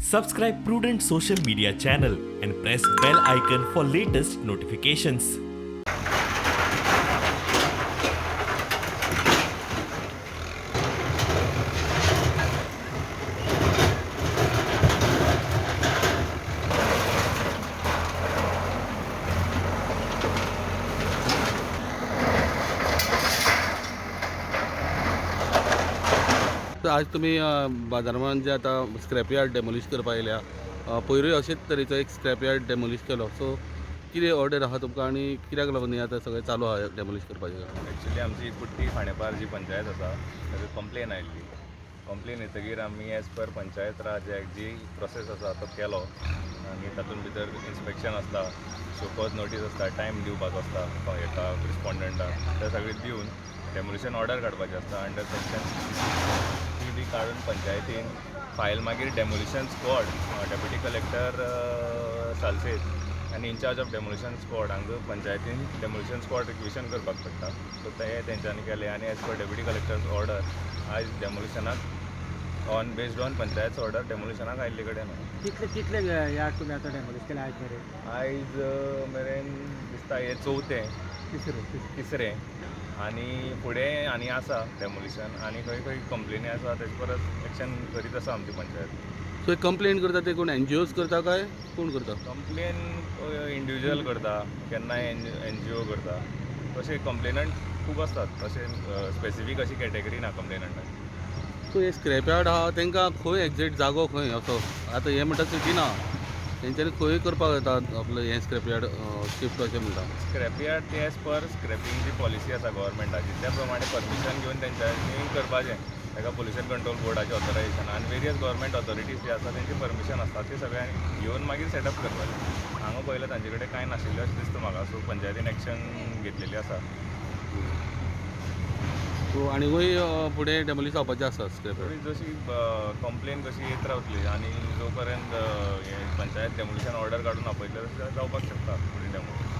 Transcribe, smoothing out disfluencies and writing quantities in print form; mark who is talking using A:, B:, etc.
A: Subscribe Prudent Social Media channel and press bell icon for latest notifications.
B: तर आज तुमी बाजारमान जे आतां स्क्रॅप यार्ड डेमोलिश करपाक येयल्या, पयरूय अशेच तरेचो एक स्क्रॅप यार्ड डेमोलिश केलो. सो कितें ऑर्डर आहा तुमकां आनी कित्याक लागून हें आतां सगळें चालू आहा डेमोलिश करपाचें?
C: एक्चुली आमची कुट्टी खांडेपार जी पंचायत आसा ताका कंप्लेन आयिल्ली. कंप्लेन येतकीर आमी एज पर पंचायत राज एक्ट जी प्रोसेस आसा तो केलो आनी तातूंत भितर इन्स्पेक्शन आसता, शोकॉज नोटीस आसता, टायम दिवपाचो आसता हेका रिस्पोंडंटाक, ते सगळें दिवन डेमोलिशन ऑर्डर काडपाची आसता अंडर सेक्शन 66. ती बी काडून पंचायतीन फायल मागीर demolition squad, deputy collector Salcete आनी इन्चार्ज ऑफ डेमोलिशन स्क्वॉड हांकां पंचायतीन डेमोलिशन स्क्वॉड रिक्विशन करपाक पडटा. सो ते तेंच्यांनी केलें आनी as per deputy collector's order आयज डेमोलिशनाक on based on panchayat order डेमोलिशनाक आयिल्ले कडेन आहा.
D: कितले कितले यार्ड तुमी आतां डेमोलिश केले आयज मेरेन?
C: आयज मेरेन दिसता हें चवथें.
D: तिसरें.
C: तिसरें आनी फुडें आनी आसा डेमोलिशन आनी खंय खंय कंप्लेनी आसा तेजे परस एक्शन करीत आसा आमची पंचायत.
B: सो कंप्लेन करता ते कोण, एनजीओज करता काय कोण करता?
C: कंप्लेन इंडिविज्युअल करता, केन्नाय एनजीओ करता. तशे कंप्लेनंट खूब आसतात. तशें स्पेसिफीक अशी कॅटेगरी ना कंप्लेनंटाची.
B: सो हे स्क्रॅप यार्ड आहा तांकां खंय एग्जॅक्ट जागो खंय असो आतां हें म्हणटा सिटीन आहा, तेंच्यांनी खंय करपाक जाता आपलें हें स्क्रॅप यार्ड शिफ्ट अशें म्हणटा?
C: स्क्रॅप यार्ड ते एज पर स्क्रॅपिंग जी पॉलिसी आसा गव्हर्मेंटाची त्या प्रमाणे परमिशन घेवन तेंच्यांनी करपाचें. ताका पोल्युशन कंट्रोल बोर्डाचें ऑथरायझेशन आनी वेरियस गव्हर्मेंट ऑथॉरिटीज जे आसा तेंची परमिशन आसता, ते सगळ्यांनी घेवन मागीर सेटअप करपाचें. हांगा पळयल्यार तांचे कडेन कांय नाशिल्लें अशें दिसता म्हाका. सो पंचायतीन एक्शन घेतलेली आसा.
B: सो आनीकूय फुडें डेमोलिश जावपाचें आसा स्क्रॅप यार्ड?
C: थोडी जशी कंप्लेन कशी येत रावतली आनी जो पर्यंत हें पंचायत डेमोलिशन ऑर्डर काडून आपयतले तशें जावपाक शकता फुडें डेमो.